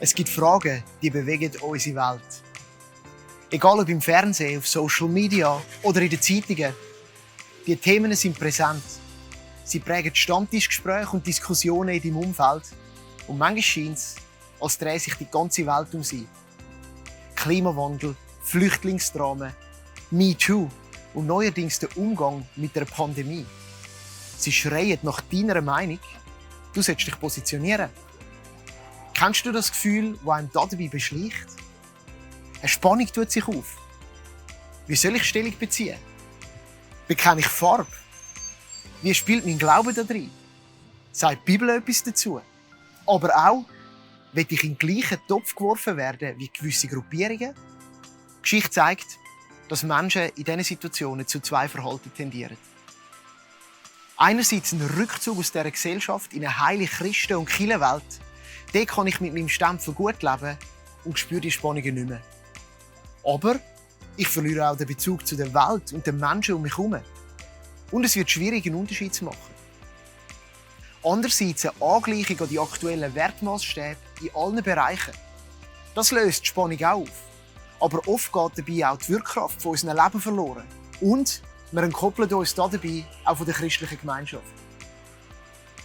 Es gibt Fragen, die bewegen unsere Welt. Egal ob im Fernsehen, auf Social Media oder in den Zeitungen. Die Themen sind präsent. Sie prägen Stammtischgespräche und Diskussionen in deinem Umfeld. Und manchmal scheint es, als drehe sich die ganze Welt um sie. Klimawandel, Flüchtlingsdramen, MeToo und neuerdings der Umgang mit der Pandemie. Sie schreien nach deiner Meinung. Du solltest dich positionieren. Kennst du das Gefühl, das einem dabei beschleicht? Eine Spannung tut sich auf. Wie soll ich Stellung beziehen? Bekenne ich Farbe? Wie spielt mein Glaube da drin? Sagt die Bibel etwas dazu? Aber auch, will ich in den gleichen Topf geworfen werden wie gewisse Gruppierungen? Die Geschichte zeigt, dass Menschen in diesen Situationen zu zwei Verhalten tendieren. Einerseits ein Rückzug aus dieser Gesellschaft in eine heile Christen- und Kirchenwelt. Dort kann ich mit meinem Stempel gut leben und spüre die Spannungen nicht mehr. Aber ich verliere auch den Bezug zu der Welt und den Menschen um mich herum. Und es wird schwierig, einen Unterschied zu machen. Andererseits eine Angleichung an die aktuellen Wertmaßstäbe in allen Bereichen. Das löst die Spannung auch auf. Aber oft geht dabei auch die Wirkkraft von unserem Leben verloren. Und wir entkoppeln uns dabei auch von der christlichen Gemeinschaft.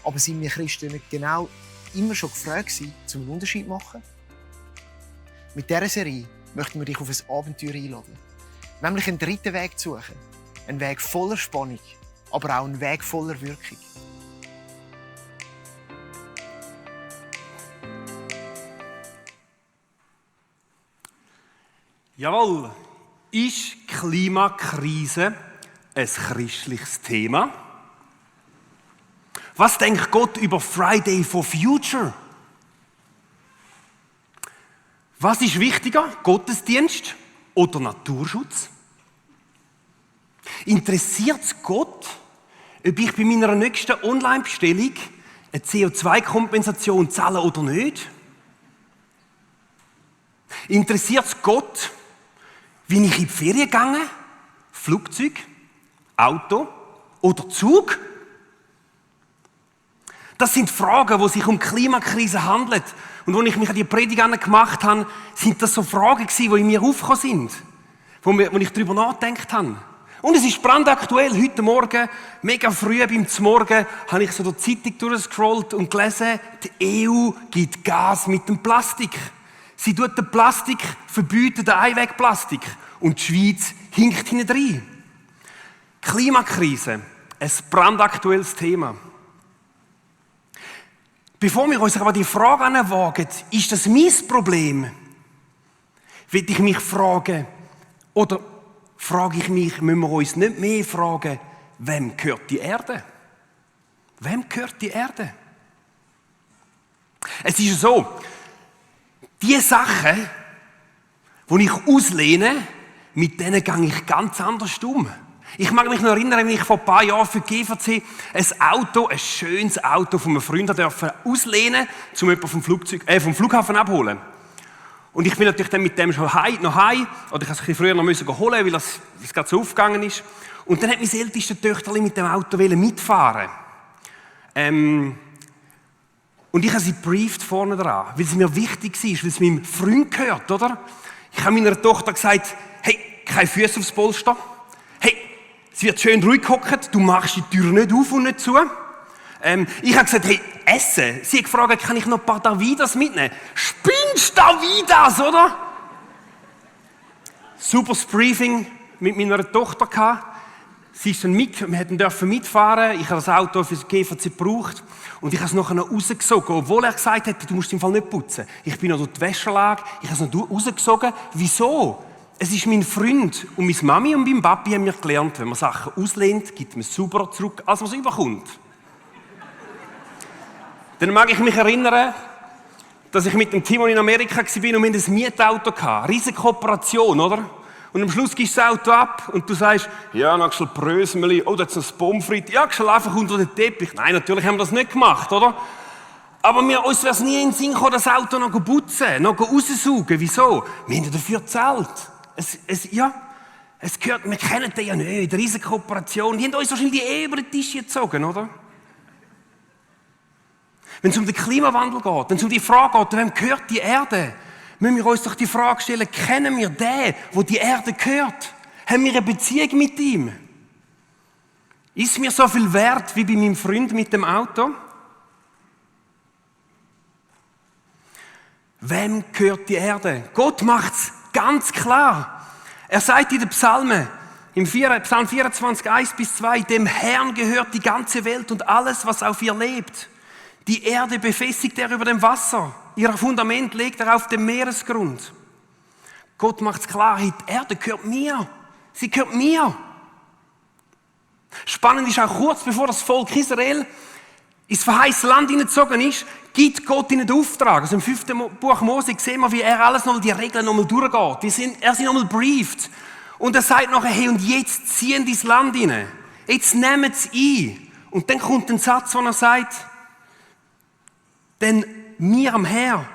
Aber sind wir Christen nicht genau immer schon gefragt gewesen, einen Unterschied zu machen? Mit dieser Serie möchten wir dich auf ein Abenteuer einladen. Nämlich einen dritten Weg zu suchen. Ein Weg voller Spannung, aber auch ein Weg voller Wirkung. Jawohl, ist Klimakrise ein christliches Thema? Was denkt Gott über Friday for Future? Was ist wichtiger, Gottesdienst oder Naturschutz? Interessiert es Gott, ob ich bei meiner nächsten Online-Bestellung eine CO2-Kompensation zahle oder nicht? Interessiert es Gott, wie ich in die Ferien gehe? Flugzeug, Auto oder Zug? Das sind Fragen, die sich um die Klimakrise handeln. Und als ich mich an die Predigt gemacht habe, sind das so Fragen gewesen, die in mir aufgekommen sind. Wo ich darüber nachgedacht habe. Und es ist brandaktuell. Heute Morgen, mega früh beim Zmorgen, habe ich so die Zeitung durchgescrollt und gelesen, die EU gibt Gas mit dem Plastik. Sie tut den Plastik verbieten, den Einwegplastik. Und die Schweiz hinkt hinten rein. Klimakrise, ein brandaktuelles Thema. Bevor wir uns aber die Frage anwagen, ist das mein Problem? Will ich mich fragen, oder frage ich mich, müssen wir uns nicht mehr fragen, wem gehört die Erde? Wem gehört die Erde? Es ist so, die Sachen, die ich auslehne, mit denen gehe ich ganz anders um. Ich mag mich noch erinnern, wie ich vor ein paar Jahren für die GVC ein schönes Auto von einem Freund auslehnen durfte, um jemanden vom Flughafen abholen. Und ich bin natürlich dann mit dem schon noch heim, oder ich musste es ein bisschen früher noch holen, weil das gerade so aufgegangen ist. Und dann hat mein ältestes Töchterchen mit dem Auto mitfahren. Und ich habe sie gebrieft vorne dran, weil es mir wichtig war, weil es meinem Freund gehört, oder? Ich habe meiner Tochter gesagt, hey, keine Füße aufs Polster. Hey, es wird schön ruhig gehockt, du machst die Tür nicht auf und nicht zu. Ich habe gesagt, hey, essen. Sie hat gefragt, kann ich noch ein paar Davidas mitnehmen? Spinnst Davidas, oder? Super Briefing mit meiner Tochter gehabt. Sie ist dann wir durften mitfahren. Ich habe das Auto für das GVC gebraucht. Und ich habe es nachher noch rausgesogen. Obwohl er gesagt hat, du musst im Fall nicht putzen. Ich bin noch durch die Wäschanlage. Ich habe es noch rausgesogen. Wieso? Es ist mein Freund. Und meine Mami und mein Papi haben mir gelernt, wenn man Sachen auslehnt, gibt man es sauberer zurück, als man es überkommt. Dann mag ich mich erinnern, dass ich mit dem Timon in Amerika war und wir hatten ein Mietauto. Riesige Kooperation, oder? Und am Schluss gibst du das Auto ab und du sagst, ja, noch ein Brösmeli, oh, da ist noch ein Pommes frites, ja, gehst einfach unter den Teppich. Nein, natürlich haben wir das nicht gemacht, oder? Aber uns wäre es nie in den Sinn gekommen, das Auto noch zu putzen, noch rauszusaugen. Wieso? Wir haben dafür gezahlt. Es gehört, wir kennen den ja nicht, die riesige Kooperation. Die haben uns wahrscheinlich die über den Tisch gezogen, oder? Wenn es um den Klimawandel geht, wenn es um die Frage geht, wem gehört die Erde, müssen wir uns doch die Frage stellen, kennen wir den, wo die Erde gehört? Haben wir eine Beziehung mit ihm? Ist mir so viel wert wie bei meinem Freund mit dem Auto? Wem gehört die Erde? Gott macht es ganz klar. Er sagt in den Psalmen, im Psalm 24, 1-2, dem Herrn gehört die ganze Welt und alles, was auf ihr lebt. Die Erde befestigt er über dem Wasser. Ihr Fundament legt er auf dem Meeresgrund. Gott macht es klar, die Erde gehört mir. Sie gehört mir. Spannend ist auch, kurz bevor das Volk Israel ins verheißene Land hineingezogen ist, gibt Gott ihnen den Auftrag. Also im 5. Buch Mose sehen wir, wie er alles nochmal, die Regeln nochmal durchgeht. Er sind nochmal brieft. Und er sagt nachher, hey, und jetzt ziehen ins Land hinein. Jetzt nehmen sie ein. Und dann kommt ein Satz, wo er sagt, denn mir am Herr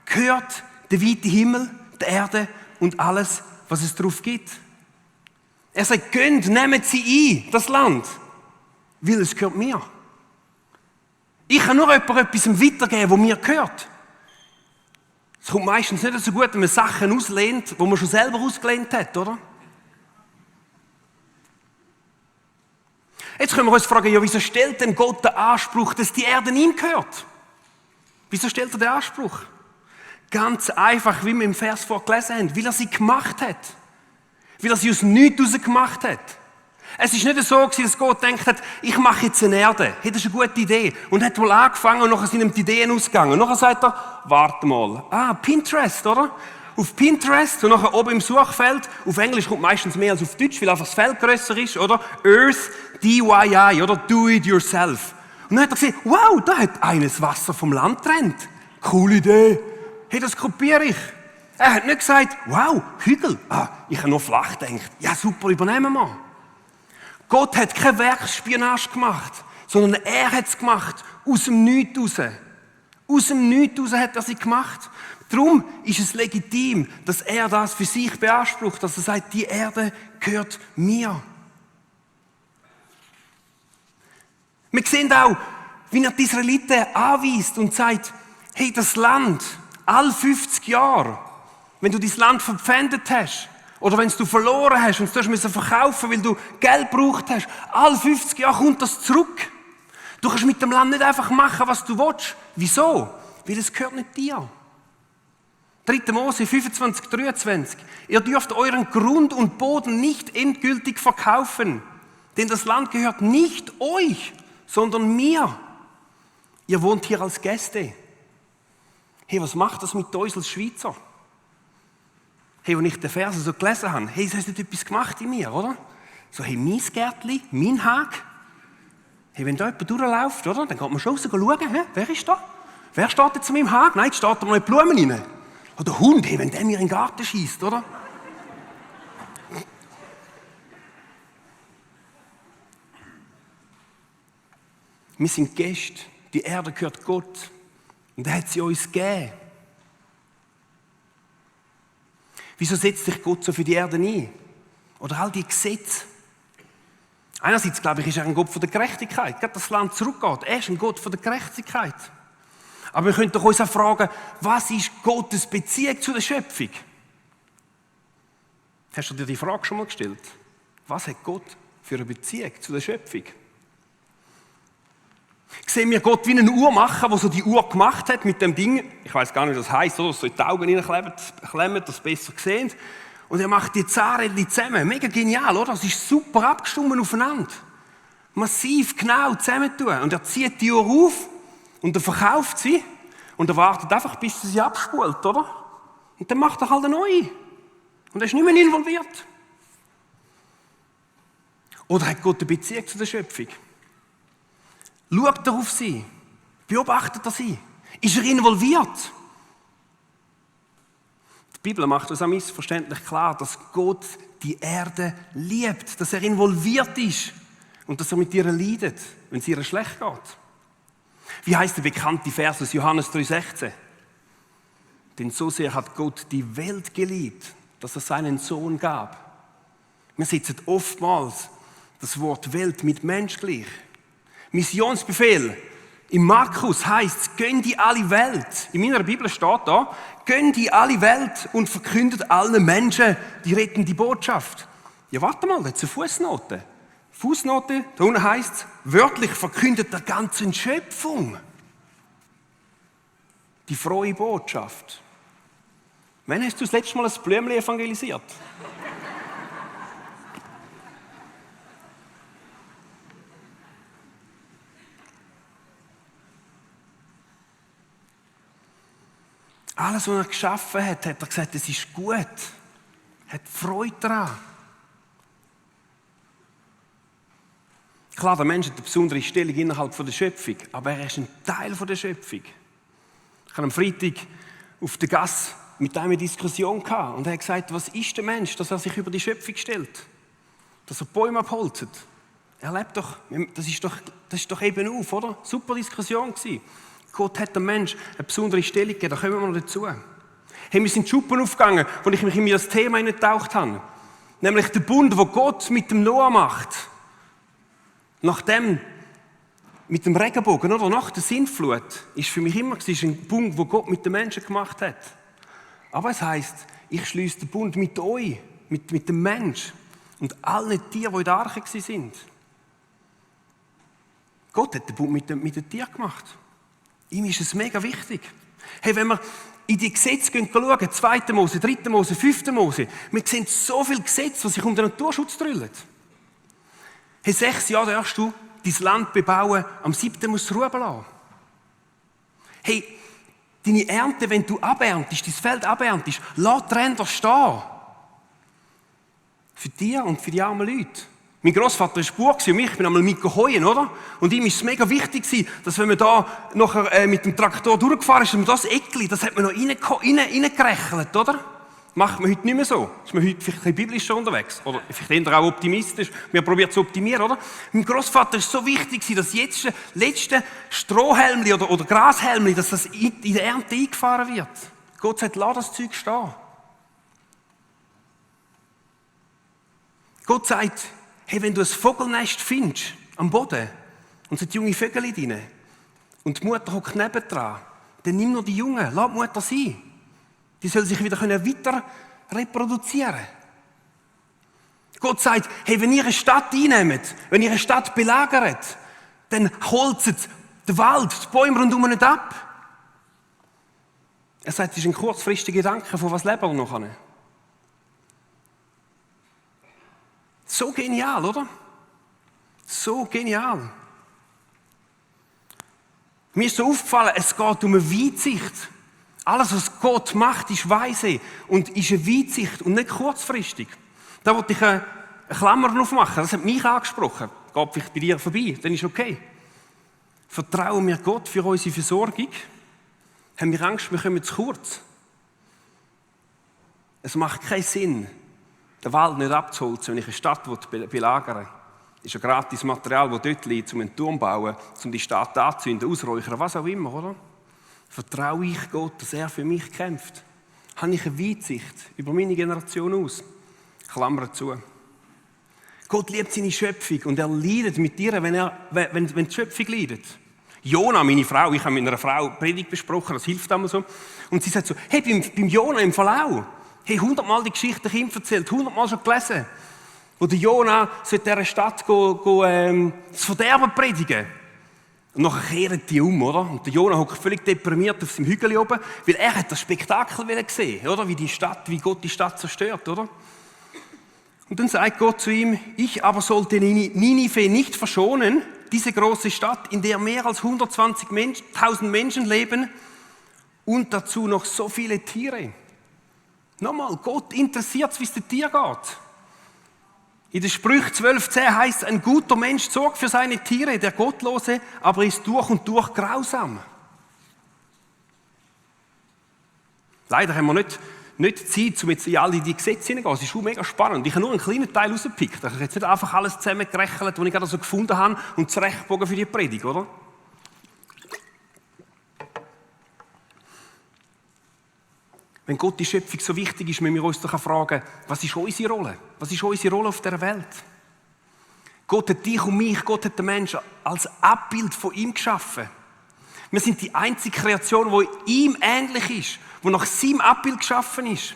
gehört der weite Himmel, die Erde und alles, was es drauf gibt. Er sagt, gönnt, nehmt sie ein, das Land, weil es gehört mir. Ich kann nur etwas weitergeben, was mir gehört. Es kommt meistens nicht so gut, wenn man Sachen auslehnt, die man schon selber ausgelehnt hat, oder? Jetzt können wir uns fragen, ja, wieso stellt denn Gott den Anspruch, dass die Erde ihm gehört? Wieso stellt er den Anspruch? Ganz einfach, wie wir im Vers vorgelesen haben, weil er sie gemacht hat. Weil er sie aus nichts heraus gemacht hat. Es ist nicht so gewesen, dass Gott denkt hat, ich mache jetzt eine Erde. Hey, das ist eine gute Idee. Und hat wohl angefangen und nachher sind ihm die Ideen ausgegangen. Und nachher sagt er, warte mal. Pinterest, oder? Auf Pinterest und nachher oben im Suchfeld, auf Englisch kommt meistens mehr als auf Deutsch, weil einfach das Feld grösser ist, oder? Earth DIY, oder? Do it yourself. Und dann hat er gesehen, wow, da hat eines Wasser vom Land getrennt. Coole Idee. Hey, das kopiere ich. Er hat nicht gesagt, wow, Hügel. Ich habe nur flach gedacht. Ja, super, übernehmen wir. Gott hat keine Werksspionage gemacht, sondern er hat es gemacht, aus dem Nichts raus. Aus dem Nichts raus hat er sie gemacht. Darum ist es legitim, dass er das für sich beansprucht, dass er sagt, die Erde gehört mir. Wir sehen auch, wie er die Israeliten anweist und sagt, hey, das Land, all 50 Jahre, wenn du dein Land verpfändet hast, oder wenn du verloren hast und du musst verkaufen, weil du Geld gebraucht hast, all 50 Jahre kommt das zurück. Du kannst mit dem Land nicht einfach machen, was du willst. Wieso? Weil es gehört nicht dir. 3. Mose 25, 23. Ihr dürft euren Grund und Boden nicht endgültig verkaufen, denn das Land gehört nicht euch, sondern mir. Ihr wohnt hier als Gäste. Hey, was macht das mit uns als Schweizer? Hey, als ich den Vers so gelesen habe, hey, es hat nicht etwas gemacht in mir, oder? So, hey, mein Gärtchen, mein Hag. Hey, wenn da jemand durchläuft, oder? Dann geht man schon raus und schauen, hey, wer ist da? Wer steht jetzt zu meinem Hag? Nein, jetzt steht da mal die Blumen rein. Oder der Hund, hey, wenn der mir in den Garten schießt, oder? Wir sind Gäste, die Erde gehört Gott. Und er hat sie uns gegeben. Wieso setzt sich Gott so für die Erde ein? Oder all die Gesetze? Einerseits, glaube ich, ist er ein Gott von der Gerechtigkeit. Gerade das Land zurückgeht. Er ist ein Gott von der Gerechtigkeit. Aber wir können doch uns auch fragen, was ist Gottes Beziehung zu der Schöpfung? Hast du dir die Frage schon mal gestellt? Was hat Gott für eine Beziehung zu der Schöpfung? Sehen wir Gott wie eine Uhr machen, der so die Uhr gemacht hat mit dem Ding, ich weiß gar nicht, wie das heisst, oder? So in die Augen reinklemmt, dass es besser sehen. Und er macht die Zahnrädchen zusammen. Mega genial, oder? Das ist super abgestimmt aufeinander. Massiv genau zusammen tun. Und er zieht die Uhr auf und er verkauft sie und er wartet einfach, bis er sie abspult, oder? Und dann macht er halt eine neue. Und er ist nicht mehr involviert. Oder hat Gott eine Beziehung zu der Schöpfung? Schaut er auf sie? Beobachtet er sie? Ist er involviert? Die Bibel macht uns auch missverständlich klar, dass Gott die Erde liebt, dass er involviert ist und dass er mit ihr leidet, wenn es ihr schlecht geht. Wie heißt der bekannte Vers aus Johannes 3,16? Denn so sehr hat Gott die Welt geliebt, dass er seinen Sohn gab. Wir setzen oftmals das Wort Welt mit Mensch gleich. Missionsbefehl Im Markus heisst es, geht in alle Welt. In meiner Bibel steht da, geht in alle Welt und verkündet allen Menschen die rettende Botschaft. Ja, warte mal, das ist eine Fußnote. Fußnote, da unten heisst es, wörtlich verkündet der ganzen Schöpfung die frohe Botschaft. Wann hast du das letzte Mal ein Blümchen evangelisiert? Alles, was er geschaffen hat, hat er gesagt, es ist gut. Er hat Freude daran. Klar, der Mensch hat eine besondere Stellung innerhalb der Schöpfung, aber er ist ein Teil der Schöpfung. Ich hatte am Freitag auf der Gasse mit ihm eine Diskussion gehabt und er hat gesagt, was ist der Mensch, dass er sich über die Schöpfung stellt? Dass er Bäume abholzt. Er lebt doch, das ist doch eben auf, oder? Super Diskussion gewesen. Gott hat dem Menschen eine besondere Stellung gegeben, da kommen wir noch dazu. Hey, mir sind Schuppen aufgegangen, als ich mich in das Thema hineingetaucht habe. Nämlich der Bund, den Gott mit dem Noah macht. Nachdem, mit dem Regenbogen, oder nach der Sintflut, ist für mich immer ein Bund, den Gott mit den Menschen gemacht hat. Aber es heisst, ich schließe den Bund mit euch, mit dem Menschen und allen Tieren, die in der Arche waren. Gott hat den Bund mit den Tieren gemacht. Ihm ist es mega wichtig. Hey, wenn wir in die Gesetze schauen, 2. Mose, 3. Mose, 5. Mose, wir sehen so viele Gesetze, die sich um den Naturschutz drüllen. Hey, 6 Jahre darfst du dein Land bebauen, am 7. musst du Ruhe lassen. Hey, deine Ernte, wenn du aberntest, dein Feld aberntest, lass die Ränder stehen. Für dich und für die armen Leute. Mein Grossvater war Bauer und ich bin einmal mitgeheuen, oder? Und ihm war es mega wichtig, dass wenn man da nachher mit dem Traktor durchgefahren ist, dass man das Eckli, das hat man noch reingerechnet, oder? Macht man heute nicht mehr so. Ist man heute vielleicht ein bisschen biblischer unterwegs. Oder vielleicht eher auch optimistisch. Man probiert zu optimieren, oder? Mein Grossvater war so wichtig, dass das letzte Strohhelmli oder Grashelmli, dass das in der Ernte eingefahren wird. Gott sagt, lass das Zeug stehen. Gott sagt, hey, wenn du ein Vogelnest findest, am Boden, und sind junge Vögel drin, und die Mutter hockt nebendran, dann nimm nur die Jungen, lass die Mutter sein. Die soll sich wieder weiter reproduzieren. Gott sagt, hey, wenn ihr eine Stadt einnehmt, wenn ihr eine Stadt belagert, dann holzt den Wald, die Bäume rundherum nicht ab. Er sagt, das ist ein kurzfristiger Gedanke, von was leben wir noch. So genial, oder? So genial. Mir ist so aufgefallen, es geht um eine Weitsicht. Alles, was Gott macht, ist weise und ist eine Weitsicht und nicht kurzfristig. Da wollte ich eine Klammer drauf machen. Das hat mich angesprochen. Geht vielleicht bei dir vorbei, dann ist okay. Vertrauen wir Gott für unsere Versorgung? Haben wir Angst, wir kommen zu kurz? Es macht keinen Sinn, den Wald nicht abzuholzen, wenn ich eine Stadt belagern will. Das ist ein gratis Material, das dort liegt, um einen Turm zu bauen, um die Stadt anzuzünden, ausräuchern, was auch immer, oder? Vertraue ich Gott, dass er für mich kämpft? Habe ich eine Weitsicht über meine Generation aus? Klammer zu. Gott liebt seine Schöpfung und er leidet mit dir, wenn die Schöpfung leidet. Jona, meine Frau, ich habe mit einer Frau Predigt besprochen, das hilft einmal so. Und sie sagt so, hey, beim Jona im Fall auch. Hey, 100-mal die Geschichte Kind erzählt, 100-mal schon gelesen. Wo der Jona in dieser Stadt das Verderben predigen. Und nachher kehren die um, oder? Und der Jona hockt völlig deprimiert auf seinem Hügel oben, weil er hat das Spektakel gesehen, oder? Wie Gott die Stadt zerstört, oder? Und dann sagt Gott zu ihm, ich aber sollte Ninive nicht verschonen, diese große Stadt, in der mehr als 120.000 Menschen leben und dazu noch so viele Tiere. Nochmal, Gott interessiert es, wie es den Tieren geht. In der Sprüche 12,10 heißt, ein guter Mensch sorgt für seine Tiere, der Gottlose aber ist durch und durch grausam. Leider haben wir nicht Zeit, um jetzt in alle die Gesetze hineingehen. Es ist schon mega spannend. Ich habe nur einen kleinen Teil rausgepickt. Ich habe jetzt nicht einfach alles zusammengerechnet, was ich gerade so gefunden habe und zurechtgebogen für die Predigt, oder? Wenn Gott die Schöpfung so wichtig ist, müssen wir uns doch fragen, was ist unsere Rolle? Was ist unsere Rolle auf dieser Welt? Gott hat dich und mich, Gott hat den Menschen als Abbild von ihm geschaffen. Wir sind die einzige Kreation, die ihm ähnlich ist, die nach seinem Abbild geschaffen ist.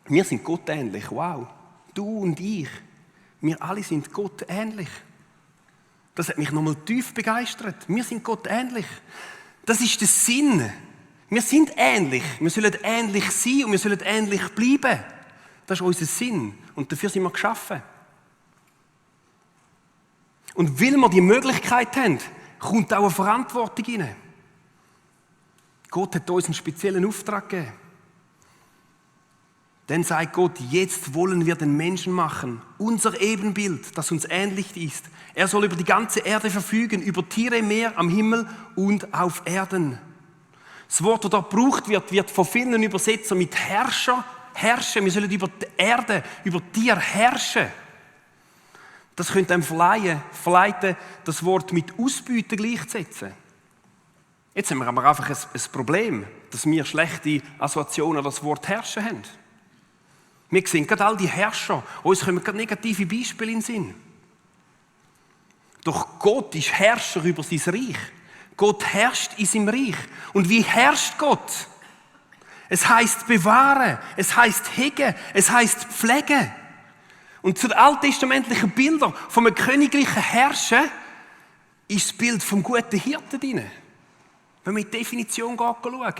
Wir sind Gott ähnlich, wow. Du und ich, wir alle sind Gott ähnlich. Das hat mich nochmal tief begeistert. Wir sind Gott ähnlich. Das ist der Sinn. Wir sind ähnlich. Wir sollen ähnlich sein und wir sollen ähnlich bleiben. Das ist unser Sinn. Und dafür sind wir geschaffen. Und weil wir die Möglichkeit haben, kommt auch eine Verantwortung rein. Gott hat uns einen speziellen Auftrag gegeben. Dann sagt Gott, jetzt wollen wir den Menschen machen, unser Ebenbild, das uns ähnlich ist. Er soll über die ganze Erde verfügen, über Tiere im Meer, am Himmel und auf Erden. Das Wort, das dort gebraucht wird von vielen Übersetzern mit Herrscher, herrschen. Wir sollen über die Erde, über Tiere herrschen. Das könnte einem verleiten, das Wort mit Ausbeuten gleichzusetzen. Jetzt haben wir aber einfach ein Problem, dass wir schlechte Assoziationen an das Wort herrschen haben. Wir sehen gerade all die Herrscher, uns kommen gerade negative Beispiele in den Sinn. Doch Gott ist Herrscher über sein Reich. Gott herrscht in seinem Reich. Und wie herrscht Gott? Es heisst bewahren, es heisst hegen, es heisst pflegen. Und zu den alttestamentlichen Bildern vom königlichen Herrschen ist das Bild vom guten Hirten drin. Wenn wir in die Definition schauen,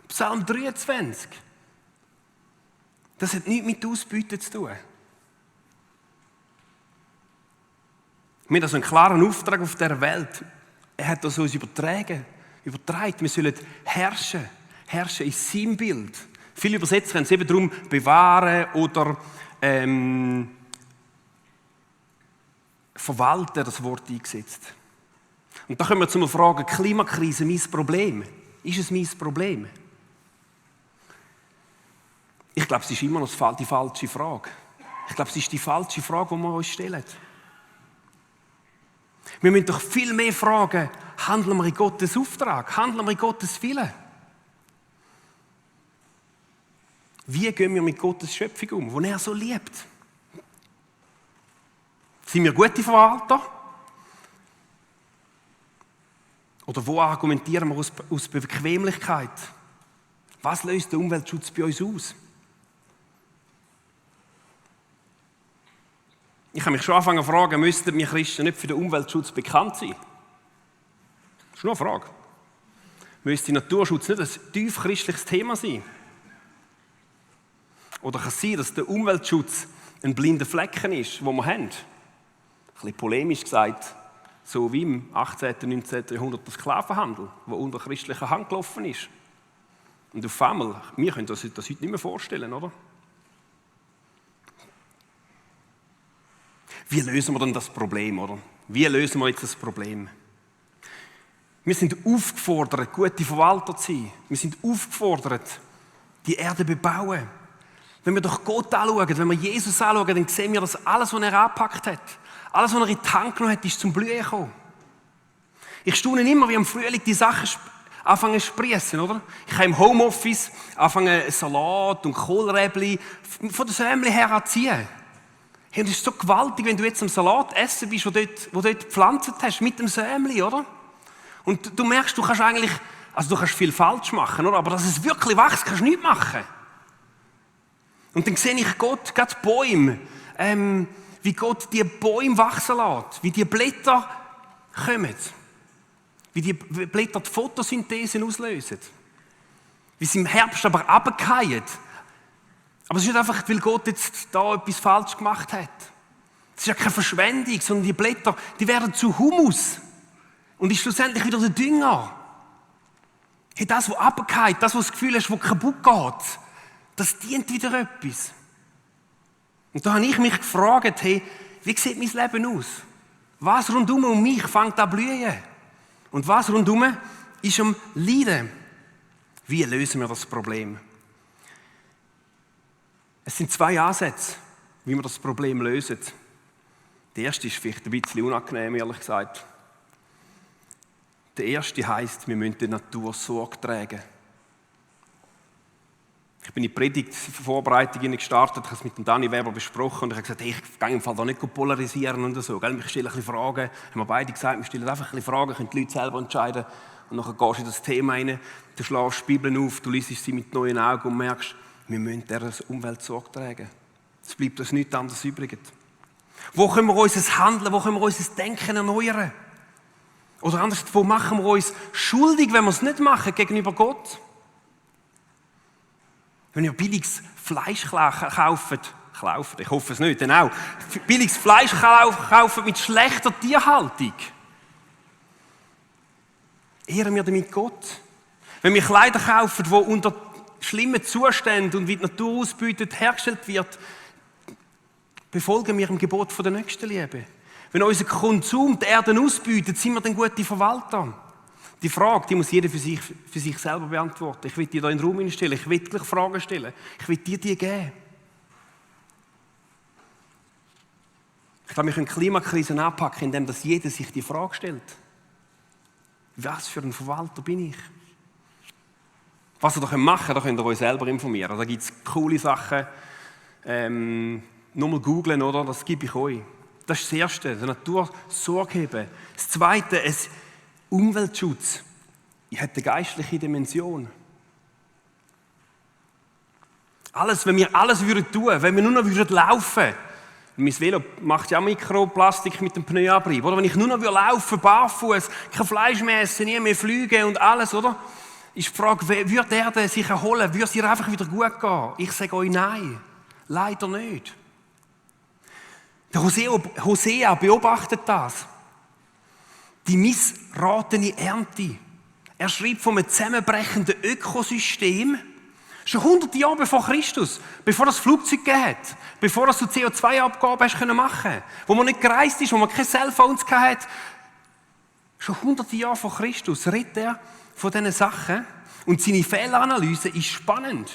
Psalm 23. Das hat nichts mit Ausbeuten zu tun. Wir haben also einen klaren Auftrag auf dieser Welt. Er hat das uns übertragen. Wir sollen herrschen. Herrschen in seinem Bild. Viele Übersetzer haben es eben darum bewahren oder verwalten, das Wort eingesetzt. Und da können wir zum Fragen, Klimakrise, mein Problem. Ist es mein Problem? Ich glaube, es ist immer noch die falsche Frage. Ich glaube, es ist die falsche Frage, die wir uns stellen. Wir müssen doch viel mehr fragen, handeln wir in Gottes Auftrag? Handeln wir in Gottes Willen? Wie gehen wir mit Gottes Schöpfung um, die er so liebt? Sind wir gute Verwalter? Oder wo argumentieren wir aus Bequemlichkeit? Was löst der Umweltschutz bei uns aus? Ich habe mich schon angefangen zu fragen, müssten wir Christen nicht für den Umweltschutz bekannt sein? Das ist nur eine Frage. Müsste Naturschutz nicht ein tief christliches Thema sein? Oder kann es sein, dass der Umweltschutz ein blinder Flecken ist, den wir haben? Ein bisschen polemisch gesagt, so wie im 18. und 19. Jahrhundert der Sklavenhandel, der unter christlicher Hand gelaufen ist. Und auf einmal, wir können das heute nicht mehr vorstellen, oder? Wie lösen wir denn das Problem, oder? Wie lösen wir jetzt das Problem? Wir sind aufgefordert, gute Verwalter zu sein. Wir sind aufgefordert, die Erde zu bebauen. Wenn wir doch Gott anschauen, wenn wir Jesus anschauen, dann sehen wir, dass alles, was er angepackt hat, alles, was er in die Hand genommen hat, ist zum Blühen gekommen. Ich staune immer, wie im Frühling die Sachen anfangen zu sprießen, oder? Ich habe im Homeoffice anfangen Salat und Kohlräbli von der Sämli her anziehen. Hey, und es ist so gewaltig, wenn du jetzt am Salat essen bist, wo du dort gepflanzt hast, mit dem Sämli, oder? Und du merkst, du kannst viel falsch machen, oder? Aber dass es wirklich wächst, kannst du nichts machen. Und dann sehe ich Gott, gerade Bäume, wie Gott die Bäume wachsen lässt, wie die Blätter kommen, wie die Blätter die Photosynthese auslösen, wie sie im Herbst aber runterfallen. Aber es ist nicht einfach, weil Gott jetzt da etwas falsch gemacht hat. Es ist ja keine Verschwendung, sondern die Blätter, die werden zu Humus und ist schlussendlich wieder der Dünger. Hey, das, was runterfällt, das, was das Gefühl hast, was kaputt geht, das dient wieder etwas. Und da habe ich mich gefragt, hey, wie sieht mein Leben aus? Was rundum um mich fängt an zu blühen? Und was rundum ist am Leiden? Wie lösen wir das Problem? Es sind 2 Ansätze, wie wir das Problem lösen. Der erste ist vielleicht ein bisschen unangenehm, ehrlich gesagt. Der erste heisst, wir müssen der Natur Sorge tragen. Ich bin in die Predigtvorbereitung gestartet, ich habe es mit dem Dani Weber besprochen und ich habe gesagt, hey, ich gehe im Fall da nicht polarisieren und so. Gell? Ich stelle ein bisschen Fragen. Haben wir beide gesagt, wir stellen einfach ein bisschen Fragen, können die Leute selber entscheiden. Und dann gehst du in das Thema rein, du schlägst die Bibel auf, du liest sie mit neuen Augen und merkst, wir müssen dieser Umwelt Sorge tragen. Es bleibt uns nichts anderes übrig. Wo können wir unser Handeln, wo können wir unser Denken erneuern? Oder anders, wo machen wir uns schuldig, wenn wir es nicht machen gegenüber Gott? Wenn wir billiges Fleisch kaufen, ich hoffe es nicht, denn auch, billiges Fleisch kaufen mit schlechter Tierhaltung, ehren wir damit Gott? Wenn wir Kleider kaufen, die unter schlimmen Zuständen und wie die Natur ausbeutet hergestellt wird, befolgen wir im Gebot von der Nächstenliebe. Wenn unser Konsum die Erde ausbeutet, sind wir dann gute Verwalter? Die Frage, die muss jeder für sich selber beantworten. Ich will dir da in den Raum stellen, ich will wirklich Fragen stellen. Ich will dir die geben. Ich glaube, wir können Klimakrisen anpacken, indem dass jeder sich die Frage stellt. Was für ein Verwalter bin ich? Was ihr da machen könnt, da könnt ihr euch selber informieren. Da gibt es coole Sachen. Nur mal googlen, oder? Das gebe ich euch. Das ist das Erste, der Natur Sorge haben. Das Zweite, Umweltschutz. Ich hätte eine geistliche Dimension. Wenn wir alles tun würden, wenn wir nur noch laufen würden, mein Velo macht ja auch Mikroplastik mit dem Pneuabrieb, oder? Wenn ich nur noch laufen, barfuß, kein Fleisch mehr essen, nie mehr fliegen und alles, oder? Ist die Frage, würde die Erde sich erholen? Würde es ihr einfach wieder gut gehen? Ich sage euch nein. Leider nicht. Der Hosea beobachtet das. Die missratene Ernte. Er schreibt von einem zusammenbrechenden Ökosystem, schon 100 Jahre bevor Christus, bevor das Flugzeug gegeben hat, bevor das so CO2-Abgaben machen können, wo man nicht gereist ist, wo man keine Cellphones hatte. Schon 100 Jahre vor Christus redet er von diesen Sachen und seine Fehleranalyse ist spannend.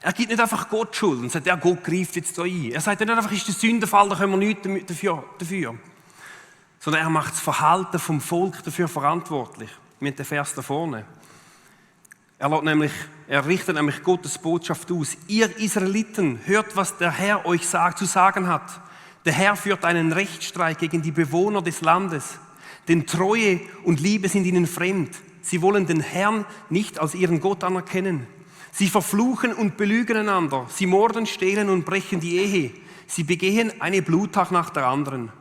Er gibt nicht einfach Gott Schuld und sagt, ja, Gott greift jetzt da ein. Er sagt nicht einfach, ist der Sündenfall, da können wir nichts dafür. Sondern er macht das Verhalten vom Volk dafür verantwortlich. Mit dem Vers da vorne. Er richtet nämlich Gottes Botschaft aus. Ihr Israeliten, hört, was der Herr euch zu sagen hat. Der Herr führt einen Rechtsstreit gegen die Bewohner des Landes. Denn Treue und Liebe sind ihnen fremd. Sie wollen den Herrn nicht als ihren Gott anerkennen. Sie verfluchen und belügen einander. Sie morden, stehlen und brechen die Ehe. Sie begehen eine Bluttat nach der anderen.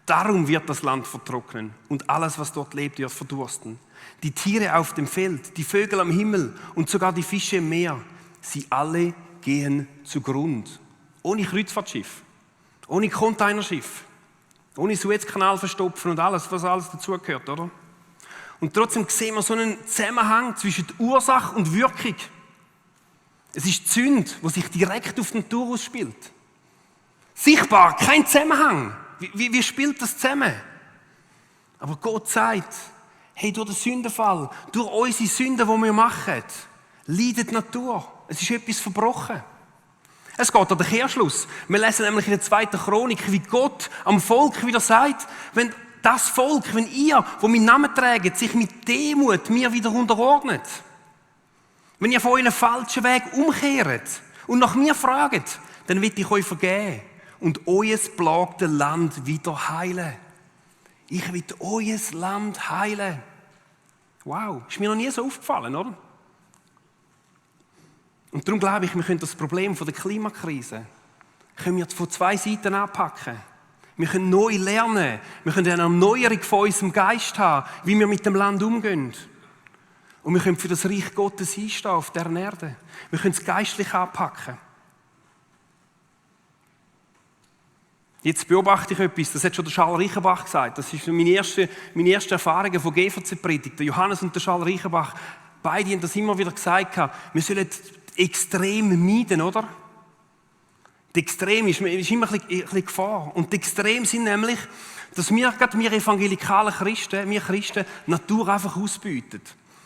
Darum wird das Land vertrocknen und alles, was dort lebt, wird verdursten. Die Tiere auf dem Feld, die Vögel am Himmel und sogar die Fische im Meer, sie alle gehen zugrund. Ohne Kreuzfahrtschiff, ohne Containerschiff, ohne Suezkanal verstopfen und alles, was alles dazugehört, oder? Und trotzdem sehen wir so einen Zusammenhang zwischen Ursache und Wirkung. Es ist die Sünde, die sich direkt auf die Natur ausspielt. Sichtbar, kein Zusammenhang. Wie spielt das zusammen? Aber Gott sagt, hey, durch den Sündenfall, durch unsere Sünden, die wir machen, leidet die Natur. Es ist etwas verbrochen. Es geht an den Kehrschluss. Wir lesen nämlich in der 2. Chronik, wie Gott am Volk wieder sagt, wenn das Volk, wenn ihr, wo meinen Namen trägt, sich mit Demut mir wieder unterordnet, wenn ihr von euren falschen Weg umkehrt und nach mir fragt, dann will ich euch vergeben und euer plagtes Land wieder heilen. Ich will euer Land heilen. Wow, ist mir noch nie so aufgefallen, oder? Und darum glaube ich, wir können das Problem der Klimakrise von 2 Seiten anpacken. Wir können neu lernen, wir können eine Erneuerung von unserem Geist haben, wie wir mit dem Land umgehen. Und wir können für das Reich Gottes einstehen auf dieser Erde. Wir können es geistlich anpacken. Jetzt beobachte ich etwas, das hat schon der Charles Reichenbach gesagt. Das ist meine erste Erfahrung von GVC-Predigt. Der Johannes und der Charles Reichenbach, beide haben das immer wieder gesagt, wir sollen extrem meiden, oder? Die Extrem ist immer ein bisschen Gefahr. Und die Extrem sind nämlich, dass wir evangelikalen Christen, wir Christen, die Natur einfach ausbeuten.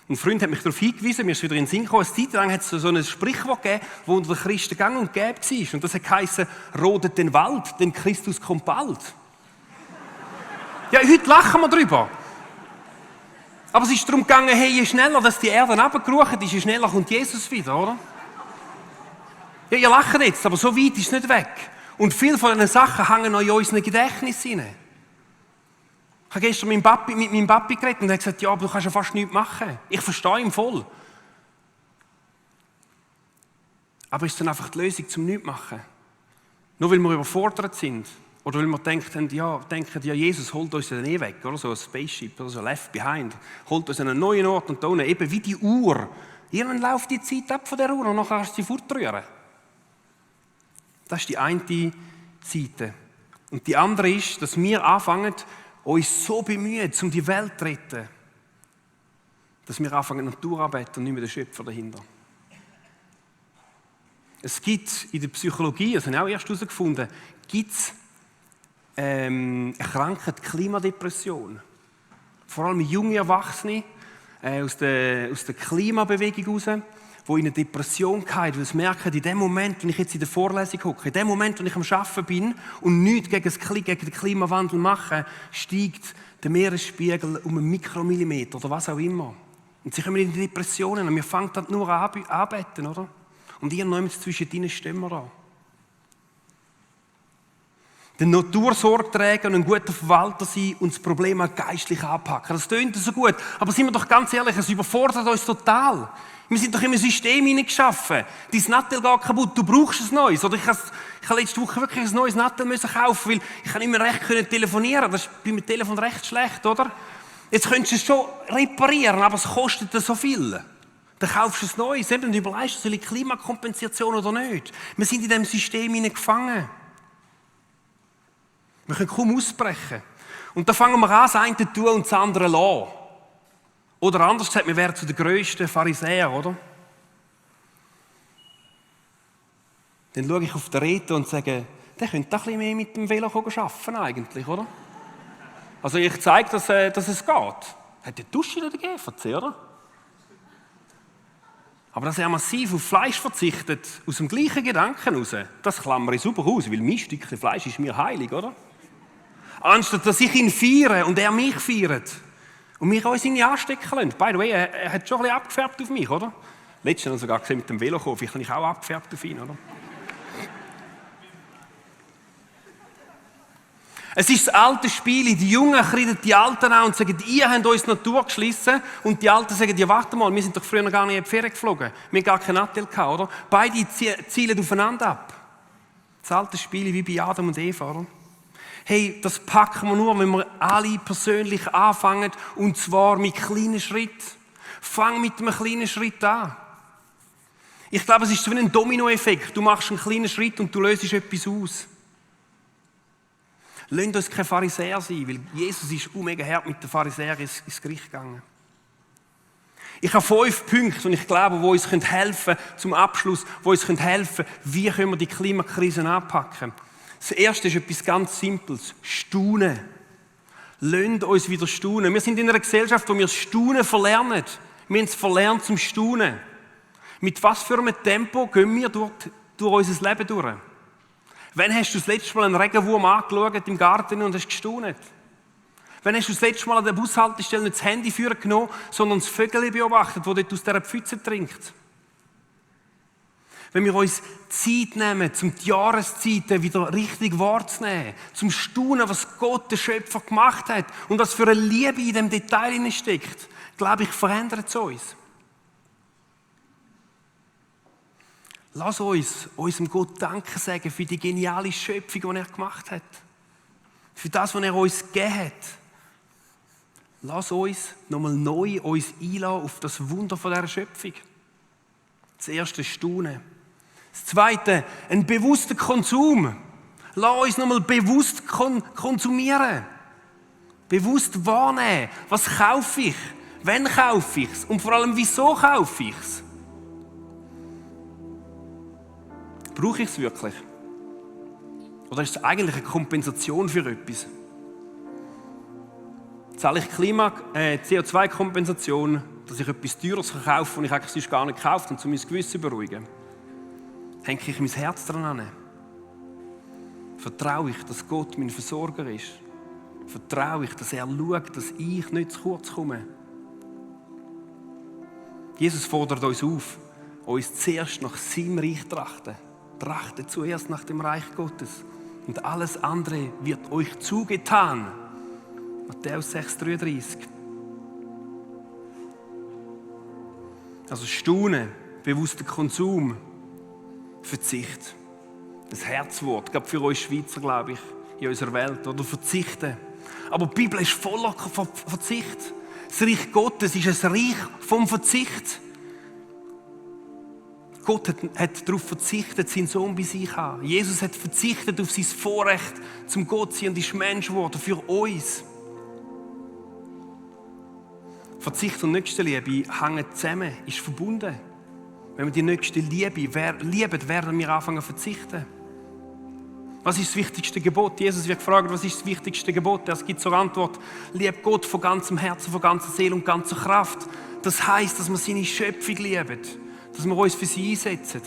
Ein Freund hat mich darauf hingewiesen, mir ist wieder in den Sinn gekommen, eine Zeit lang hat es so ein Sprichwort gegeben, das unter den Christen gang und gäbe war. Und das hat geheißen, rodet den Wald, denn Christus kommt bald. Ja, heute lachen wir drüber. Aber es ist darum gegangen, hey, je schneller dass die Erde runtergerufen ist, je schneller kommt Jesus wieder, oder? Ja, ihr lacht jetzt, aber so weit ist es nicht weg. Und viele von diesen Sachen hängen noch in unserem Gedächtnis hinein. Ich habe gestern mit meinem Papi geredet und er hat gesagt, ja, aber du kannst ja fast nichts machen. Ich verstehe ihn voll. Aber ist dann einfach die Lösung zum Nichts machen? Nur weil wir überfordert sind. Oder weil wir denken, ja, Jesus holt uns dann weg, oder so ein Spaceship, oder so Left Behind. Holt uns an einen neuen Ort und da unten, eben wie die Uhr. Irgendwann läuft die Zeit ab von der Uhr und nachher kannst du sie fortrühren. Das ist die eine Seite. Und die andere ist, dass wir anfangen, uns so bemühen, um die Welt zu retten, dass wir anfangen, Natur anbeten und nicht mehr den Schöpfer dahinter. Es gibt in der Psychologie, das habe ich auch erst herausgefunden, gibt es eine Krankheit, Klimadepression. Vor allem junge Erwachsene aus der Klimabewegung heraus, die in eine Depression fallen, weil sie merken, in dem Moment, wenn ich jetzt in der Vorlesung hocke, in dem Moment, wenn ich am Arbeiten bin und nichts gegen den Klimawandel mache, steigt der Meeresspiegel um einen Mikromillimeter oder was auch immer. Und sie kommen in die Depressionen und wir fangen dann nur an anbeten, oder? Und irgendwann zwischen ihnen stehen wir da. Den Natur Sorge tragen und ein guter Verwalter sein und das Problem auch geistlich anpacken. Das tönt so gut, aber sind wir doch ganz ehrlich, es überfordert uns total. Wir sind doch in ein System hineingeschaffen. Dein Nattel geht kaputt, du brauchst ein neues. Oder ich habe letzte Woche wirklich ein neues Nattel kaufen, weil ich nicht mehr recht telefonieren. Das ist bei meinem Telefon recht schlecht, oder? Jetzt könntest du es schon reparieren, aber es kostet dir so viel. Dann kaufst du ein neues, eben, und überlegst, soll ich Klimakompensation oder nicht. Wir sind in diesem System gefangen. Wir können kaum ausbrechen. Und da fangen wir an, das eine zu tun und das andere zu lassen. Oder anders gesagt, wir wären zu den grössten Pharisäern, oder? Dann schaue ich auf den Reto und sage, der könnte ein bisschen mehr mit dem Velo arbeiten eigentlich, oder? Also ich zeige, dass es geht. Hat der Dusche oder der GVC, oder? Aber dass er massiv auf Fleisch verzichtet, aus dem gleichen Gedanken heraus, das klammere ich super aus, weil mein Stückchen Fleisch ist mir heilig, oder? Anstatt dass ich ihn feiere und er mich feiert. Und mich uns irgendwie anstecken lassen. By the way, er hat schon ein bisschen abgefärbt auf mich, oder? Letztens habe ich sogar gesehen mit dem Velo kommen, vielleicht habe ich auch abgefärbt auf ihn, oder? Es ist das alte Spiel. Die Jungen kreiden die Alten an und sagen, ihr habt uns die Natur geschlissen. Und die Alten sagen, ja warte mal, wir sind doch früher noch gar nicht in die Ferien geflogen. Wir haben gar keinen Nattel gehabt, oder? Beide zielen aufeinander ab. Das alte Spiel wie bei Adam und Eva, oder? Hey, das packen wir nur, wenn wir alle persönlich anfangen, und zwar mit kleinen Schritten. Fang mit einem kleinen Schritt an. Ich glaube, es ist so wie ein Dominoeffekt. Du machst einen kleinen Schritt und du löst etwas aus. Lasst uns keine Pharisäer sein, weil Jesus ist mega hart mit den Pharisäern ins Gericht gegangen. Ich habe 5 Punkte, und ich glaube, die uns helfen können, zum Abschluss, die uns helfen können, wie können wir die Klimakrise anpacken. Das erste ist etwas ganz Simples. Staunen. Lasst uns wieder staunen. Wir sind in einer Gesellschaft, wo wir das Staunen verlernen. Wir haben es verlernt zum Staunen. Mit was für einem Tempo gehen wir durch unser Leben durch? Wann hast du das letzte Mal einen Regenwurm angeschaut im Garten und hast gestaunt? Wann hast du das letzte Mal an der Bushaltestelle nicht das Handy genommen, sondern das Vögel beobachtet, das dort aus dieser Pfütze trinkt? Wenn wir uns Zeit nehmen, um die Jahreszeiten wieder richtig wahrzunehmen, zum Staunen, was Gott, der Schöpfer, gemacht hat und was für eine Liebe in dem Detail steckt, glaube ich, verändert es uns. Lass uns unserem Gott Danke sagen für die geniale Schöpfung, die er gemacht hat. Für das, was er uns gegeben hat. Lass uns nochmal neu einlassen auf das Wunder von dieser Schöpfung. Das erste, Staunen. Das zweite, ein bewusster Konsum. Lass uns nochmal bewusst konsumieren. Bewusst wahrnehmen. Was kaufe ich? Wann kaufe ich es? Und vor allem, wieso kaufe ich es? Brauche ich es wirklich? Oder ist es eigentlich eine Kompensation für etwas? Zahle ich CO2-Kompensation, dass ich etwas Teures kaufe, das ich eigentlich sonst gar nicht gekauft habe, um mein Gewissen zu beruhigen? Hänge ich mein Herz daran an? Vertraue ich, dass Gott mein Versorger ist? Vertraue ich, dass er schaut, dass ich nicht zu kurz komme? Jesus fordert uns auf, uns zuerst nach seinem Reich zu trachten. trachtet zuerst nach dem Reich Gottes und alles andere wird euch zugetan. Matthäus 6,33. Also Staunen, bewusster Konsum, Verzicht. Das Herzwort, gerade für uns Schweizer, glaube ich, in unserer Welt, oder verzichten. Aber die Bibel ist voller Verzicht. Das Reich Gottes ist ein Reich vom Verzicht. Gott hat darauf verzichtet, seinen Sohn bei sich zu haben. Jesus hat verzichtet auf sein Vorrecht, zum Gott zu sein und ist Mensch geworden für uns. Verzicht und Nächstenliebe hängen zusammen, ist verbunden. Wenn wir die nächste lieben, werden wir anfangen zu verzichten. Was ist das wichtigste Gebot? Jesus wird gefragt, was ist das wichtigste Gebot? Er gibt zur Antwort, lieb Gott von ganzem Herzen, von ganzer Seele und ganzer Kraft. Das heisst, dass wir seine Schöpfung lieben, dass wir uns für sie einsetzen.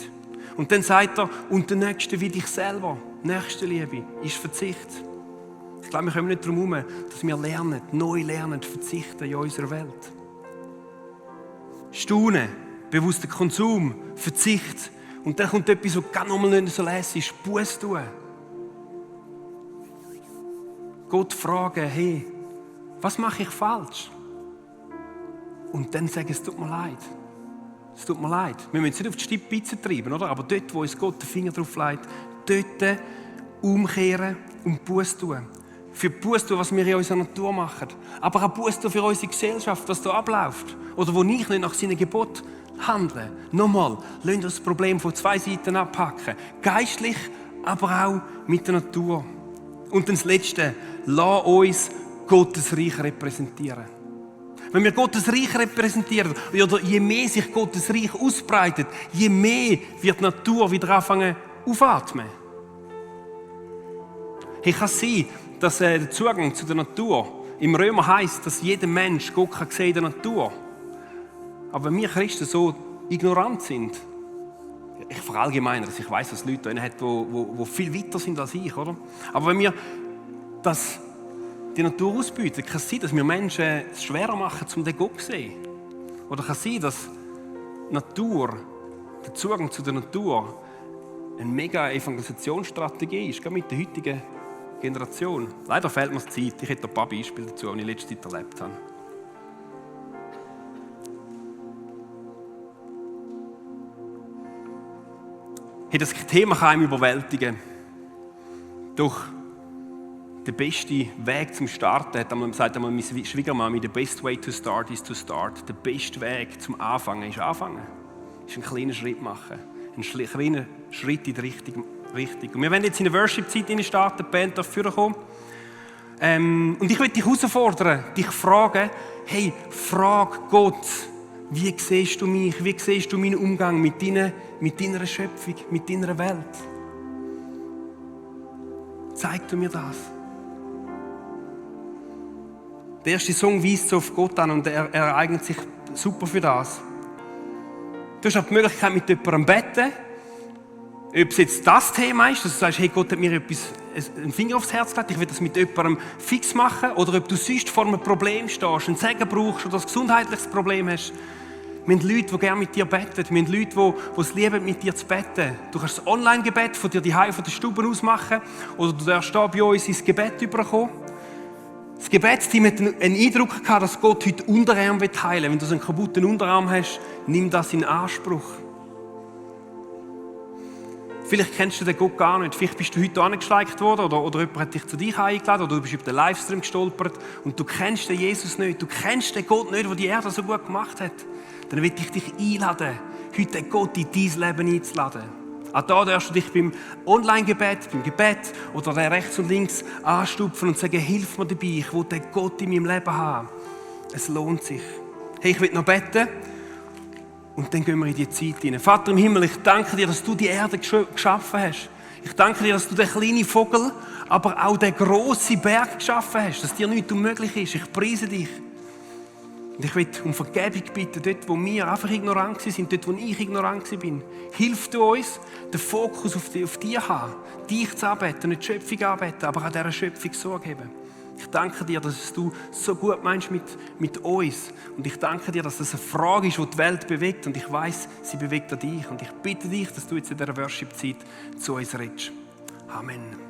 Und dann sagt er, und der Nächste wie dich selber. Nächstenliebe ist Verzicht. Ich glaube, wir kommen nicht darum herum, dass wir lernen, neu lernen, verzichten in unserer Welt. Staunen, bewusster Konsum, Verzicht. Und dann kommt etwas, was gar nochmal nicht so lässig ist, Buße tun. Gott fragen, hey, was mache ich falsch? Und dann sagen, es tut mir leid. Es tut mir leid. Wir müssen es nicht auf die Spitze treiben, oder? Aber dort, wo uns Gott den Finger drauf legt, dort umkehren und Buße tun. Für Buße tun, was wir in unserer Natur machen. Aber auch Buße tun für unsere Gesellschaft, was da abläuft. Oder wo ich nicht nach seinen Geboten handle. Nochmal, lasst uns das Problem von zwei Seiten abpacken. Geistlich, aber auch mit der Natur. Und das Letzte, lass uns Gottes Reich repräsentieren. Wenn wir Gottes Reich repräsentieren, oder je mehr sich Gottes Reich ausbreitet, je mehr wird die Natur wieder anfangen aufatmen. Hey, kann es sein, dass der Zugang zu der Natur im Römer heisst, dass jeder Mensch Gott kann sehen in der Natur. Aber wenn wir Christen so ignorant sind, ich verallgemeine, ich weiss, dass es Leute da hat, die viel weiter sind als ich, oder? Aber wenn wir die Natur ausbieten, kann es sein, dass wir Menschen es schwerer machen, um den Gott zu sehen. Oder kann es sein, dass Natur, der Zugang zu der Natur, eine mega Evangelisationsstrategie ist, gerade mit der heutigen Generation. Leider fehlt mir die Zeit. Ich hätte ein paar Beispiele dazu, die ich in letzter Zeit erlebt habe. Hey, das Thema kann einem überwältigen. Doch der beste Weg zum Starten, sagt einmal meine Schwiegermama, the best way to start is to start. Der beste Weg zum Anfangen ist anfangen. Ist einen kleinen Schritt machen. Einen kleinen Schritt in die richtige Richtung. Und wir werden jetzt in eine Worship-Zeit starten, die Band darf vorkommen. Und ich möchte dich herausfordern, dich fragen, hey, frag Gott, wie siehst du mich, wie siehst du meinen Umgang mit deiner Schöpfung, mit deiner Welt? Zeig du mir das. Der erste Song weist so auf Gott an und er eignet sich super für das. Du hast auch die Möglichkeit, mit jemandem zu beten. Ob es jetzt das Thema ist, dass du sagst, hey, Gott hat mir einen Finger aufs Herz gelegt, ich will das mit jemandem fix machen, oder ob du sonst vor einem Problem stehst, einen Segen brauchst oder ein gesundheitliches Problem hast. Wir haben Leute, die gerne mit dir beten. Wir haben Leute, die es lieben, mit dir zu beten. Du kannst das Online-Gebet von dir daheim von der Stube aus machen oder du darfst hier bei uns ins Gebet überkommen. Das Gebetsteam hat einen Eindruck gehabt, dass Gott heute Unterarm heilen will. Wenn du so einen kaputten Unterarm hast, nimm das in Anspruch. Vielleicht kennst du den Gott gar nicht. Vielleicht bist du heute angeschleicht worden oder jemand hat dich zu dir eingeladen oder du bist über den Livestream gestolpert und du kennst den Jesus nicht. Du kennst den Gott nicht, der die Erde so gut gemacht hat. Dann will ich dich einladen, heute den Gott in dein Leben einzuladen. Auch da darfst du dich beim Online-Gebet, beim Gebet oder rechts und links anstupfen und sagen, hilf mir dabei, ich will den Gott in meinem Leben haben. Es lohnt sich. Hey, ich will noch beten. Und dann gehen wir in die Zeit hinein. Vater im Himmel, ich danke dir, dass du die Erde geschaffen hast. Ich danke dir, dass du den kleinen Vogel, aber auch den grossen Berg geschaffen hast, dass dir nichts unmöglich ist. Ich preise dich. Und ich will um Vergebung bitten, dort, wo wir einfach ignorant sind, dort, wo ich ignorant war. Hilf du uns, den Fokus auf dich zu haben, dich zu anbeten, nicht die Schöpfung anbeten, aber an dieser Schöpfung Sorge haben. Ich danke dir, dass du so gut meinst mit uns. Und ich danke dir, dass das eine Frage ist, die die Welt bewegt. Und ich weiss, sie bewegt auch dich. Und ich bitte dich, dass du jetzt in dieser Worship-Zeit zu uns redest. Amen.